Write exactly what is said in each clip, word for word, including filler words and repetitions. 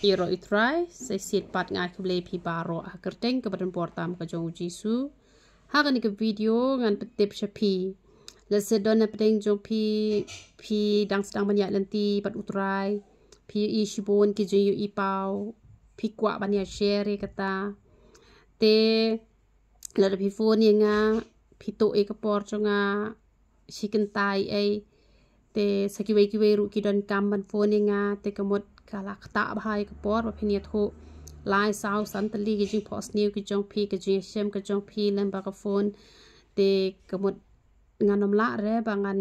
Ïaroh ïa u Trai, sa shisien pat nga ai khublei ïa phi baroh ha ka kyrteng kaba donbor tam ka jong u Jisu. Ha kane ka video ngan pyntip sha phi. Lehse don na pdeng jong phi, phi dang sdang ban ïaid lynti bad u Trai. Phi ïohi shibun ki jingïohi paw. Phi kwah ban ïa share ïa kata. Te lada phi phone ïa nga, phi tuh ïa ka por jong nga shi kynta ei. Te sa kiwei kiwei ruh ki donkam ban phone ïa nga, te ka mut ka la ktah bha ïa ka por ba phin ïathuh lai saw san tylli ki jingphohsniew ki jong phi, ka jingïashem ka jong phi lem bad ka phone. Te ka mut ngan ym lah re ba ngan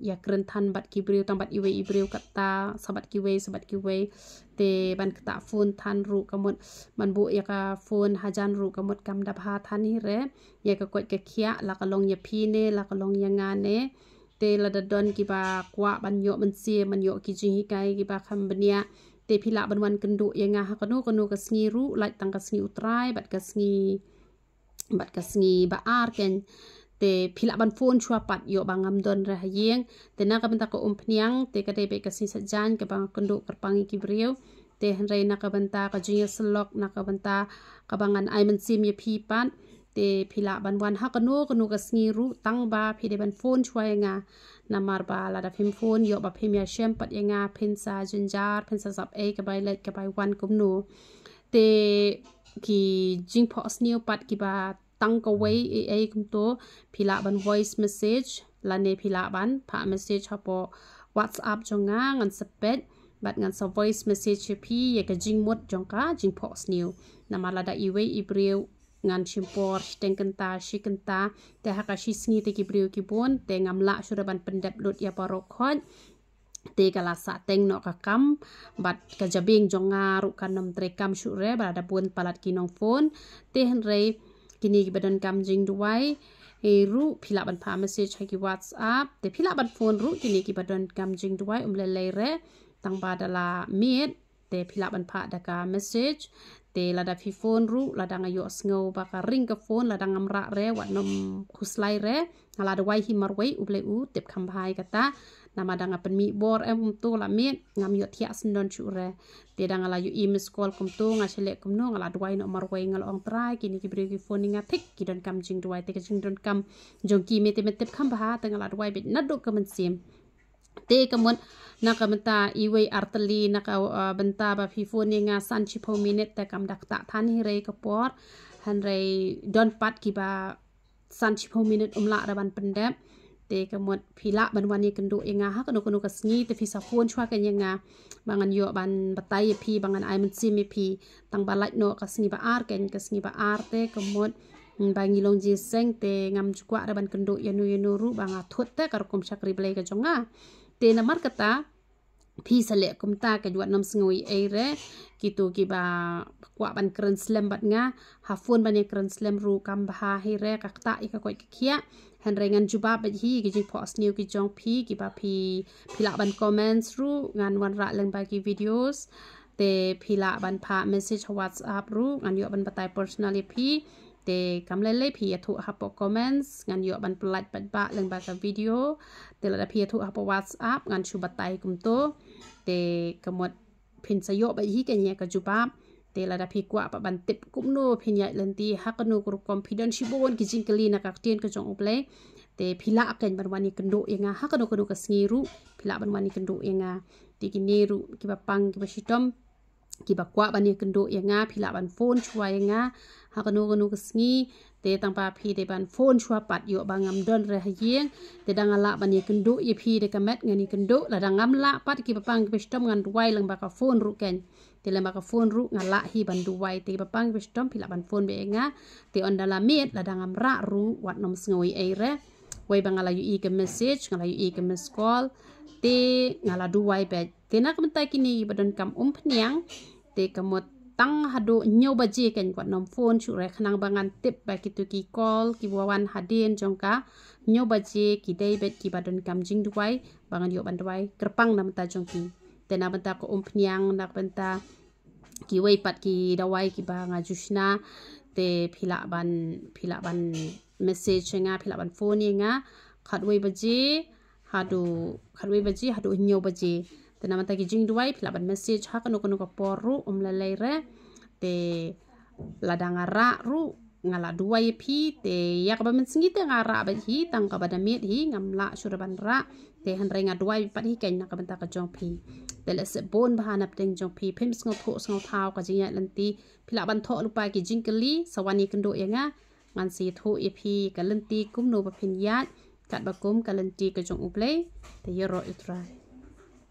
ïakren than bad ki briew, tang bad iwei i briew katta, sa bad kiwei, sa bad kiwei. Te ban ktah phone than ruh ka mut, ban buh ïa ka phone hajan ruh ka mut kam da bha than hi re. Ïa ka koit ka khiah, la ka long ïa phi ne, la ka long ïa nga ne. Te lada don kiba kwah ban ïoh mynsiem, ban ïoh ki jinghikai kiba kham bniah. Te phi lah ban wan kynduh ïa nga ha kano kano ka sngi ruh, lait tang ka sngi u Trai bad ka sngi, bad ka sngi ba ar keiñ. Te phi lah ban phone shuwa pat, ïoh ba ngam don re ha ïing. Te na ka bynta ka umphniang, te ka dei beit ka sngi Saitjaiñ kaba nga kynduh kyrpang ïa ki briew. Te hynrei na ka bynta ka jingïasyllok, na ka bynta kaba ngan ai mynsiem ïa phi pat. Te phi lah ban wan ha kano kano ka sngi ruh, tang ba phi dei ban phone shuwa ïa nga. Namar ba lada phim phone, ïoh ba phim ïashem pat ïa nga, phin sa jynjar, phin sa sap ei ka bai leit ka bai wan kumno. Te ki jingphohsniew pat kiba tang kawei ei ei kumto, phi lah ban voice message, lane phi lah ban phah message hapoh WhatsApp jong nga, ngan sa peit bad ngan sa voice message ïa phi ïa ka jingmut jong ka jingphohsniew. Namar lada iwei i briew ngan shim por shiteng kynta shi kynta, te ha ka shi sngi te ki briew ki bun, te ngam lah shuh re ban pyndep lut ïa baroh khoit. Te ka la sah teng noh ka kam bad ka jabieng jong nga ruh kan ym treikam shuh re ba la da bun palat ki nongphone. Te hynrei kine kiba donkam jingduwai, eh, ruh phi lah ban phah message ha ki WhatsApp, te phi lah ban phone ruh kine kiba donkam jingduwai, um lei lei re, tang ba da la miet. Te phi lah ban phah da ka message. Te lada phi phone ruh, lada nga ïohsngew ba ka ring ka phone, lada ngam rah re, wat nym khuslai re. Nga la duwai hi marwei, U Blei u tip kham bha ïa kata. Namar da nga pynmih bor em kumto la miet, ngam ïohthiah syndon shuh re. Te da nga la ïohi missed call kumto, nga shu leh kumno, nga la duwai noh marwei, nga la ong, Trai, kine ki briew ki phone ïa nga thik, ki donkam jingduwai, te ka jingdonkam jong ki me te me tip kham bha, te nga la duwai beit naduh ka mynsiem. Te ka mut na ka bynta iwei ar tylli na ka, uh, bynta ba phi phone ïa nga san shiphew minit, te kam da ktah than hi re ka por. Hynrei don pat kiba san shiphew minit um lah re ban pyndep. Te ka mut phi lah ban wan ïakynduh ïa nga ha kano kano ka sngi, te phi sa phone shuwa keiñ ïa nga ba ngan ïoh ban batai ïa phi, ba ngan ai mynsiem ïa phi. Tang ba lait noh ka sngi ba ar keiñ, ka sngi ba ar te ka mut, mm, ba ngi long jingïaseng, te ngam ju kwah re ban kynduh ïano ïano ruh ba nga thut te ka rukom shakri Blei ka jong nga. Te namar kata phi sa leh kumta, ka ju wat nym sngew ei ei re. Kito kiba kwah ban kren slem bad nga, ha phone ban ïakren slem ruh kam bha hi re, ka ktah ïa ka koit ka khiah. Hynrei ngan jubab beit hi ki jingphohsniew ki jong phi, kiba phi, phi lah ban comments ruh, ngan wanrah lyngba ki videos. Te phi lah ban phah message ha WhatsApp ruh, ngan ïoh ban batai personal ïa phi. Te kam lei lei phi ïathuh hapoh comments, ngan ïoh ban pyllait paidbah lyngba ka video. Te lada phi ïathuh hapoh WhatsApp, ngan shu batai kumto. Te ka mut phin sa ïoh beit hi kane ka jubab. Te lada phi kwah pat ban tip kumno phin ïaid lynti ha kano ka rukom, phi don shibun ki jingkylli na ka ktien ka jong U Blei. Te phi lah keiñ ban wan ïakynduh ïa nga ha kano kano ka sngi ruh, phi lah ban wan ïakynduh ïa nga. Te kine ruh kiba pang kiba shitom, kiba kwah ban ïakynduh ïa nga, phi lah ban phone shuwa ïa nga ha kano kano ka sngi. Te tang ba phi dei ban phone shuwa pat, ïoh ba ngam don re ha ïing, te da nga lah ban ïakynduh ïa phi da ka met, ngan ïakynduh. Lada ngam lah pat, kiba pang kiba shitom, ngan duwai lyngba ka phone ruh keiñ. Te lyngba ka phone ruh nga lah hi ban duwai. Te kiba pang kiba shitom phi lah ban phone beit ïa nga. Te ynda la miet, lada ngam rah ruh, wat nym sngew ei ei re. Wei ba nga la ïohi ka message, nga la ïohi ka missed call, te nga la duwai beit. Te na ka bynta kine kiba donkam umphniang, te ka mut tang haduh hynñiew baje keiñ wat nym phone shuh re, khnang ba ngan tip ba kito ki call kiba wan hadien jong ka hynñiew baje ki dei beit kiba donkam jingduwai, ba ngan ïoh ban duwai kyrpang na bynta jong ki. Te na bynta ka umphniang, na bynta kiwei pat ki dawai kiba nga ju shna, te phi lah ban, phi lah ban message ïa nga, phi lah ban phone ïa nga khatwei baje haduh, khatwei baje haduh hynñiew baje. Te namar kata ki jingduwai phi lah ban message ha kano kano ka por ruh, um lei lei re. Te lada nga rah ruh nga la duwai ïa phi, te ïa kaba mynsngi te nga rah beit hi, tang kaba da miet hi ngam lah shuh ban rah. Te hynrei nga duwai pat hi keiñ na ka bynta ka jong phi. Te lehse bun bha na pdeng jong phi, phim sngewthuh sngewthaw ka jingïaid lynti, phi lah ban thoh lypa ki jingkylli, sa wan ïakynduh ïa nga, ngan sa ïathuh ïa phi ka lynti kumno ba phin ïaid katba kum ka lynti ka jong U Blei. Te ïaroh ïa U Trai.